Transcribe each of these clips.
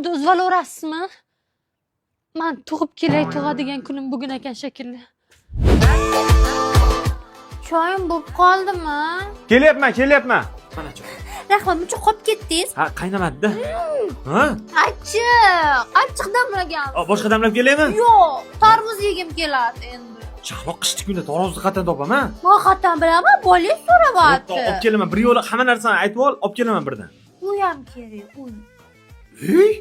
Qo'limni uzib olaverasizmi? Man tug'ib kelay, tug'adigan kunim bugun ekan shekilli. Choyim bo'lib qoldimi? Kelyapman, kelyapman. Mana choy. Rahmat, muncha qolib ketdingiz. Ha, qaynamadida. Ha? Achchiq, achchiq damlagan. Boshqa damlab kelaymi? Yo'q, tarvuz yegim keladi endi. Shahlo, qishni kunda tarvuzni qayerdan topaman? Man qayerdan bilaman, bolangiz so'rayapti. Olib kelaman, bir yo'la hamma narsani aytib ol, olib kelaman birdan. Uy ham kerak, uy. Uy?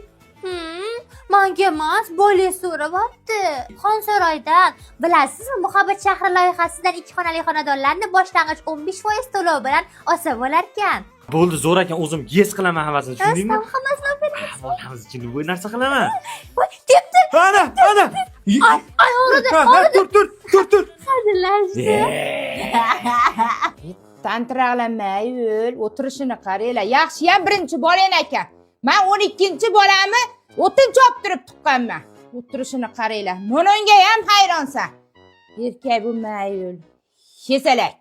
Manga emas, bolangiz so'rayapti. Xonsaroydan, bilasizmi, Muhabbat shahri loyihasidan ikki xonali xonadonlarni boshlang'ich 15% to'lov bilan olsa bo'larkan. Bo'ldi, zo'r ekan, o'zim yes qilaman hammasini, tushundingmi? Rostdan hammasini olib beraman. Ha, bolamiz uchun bu narsa qilaman. Voy, tepdi. Ana, ana. Ay, ay, og'ridi, Ha, ha, tur, tur, tur, tur. Hazillashdi. Tantiraqlamay o'l, o'tirishini qaranglar. Yaxshiyam birinchi bolang ekan. Man 12-bolami o'tin choptirib tuqqanman. O'tirishini qaranglar. Bunga ham hayronsan. Erkak bo'lmay o'l. Kesalak.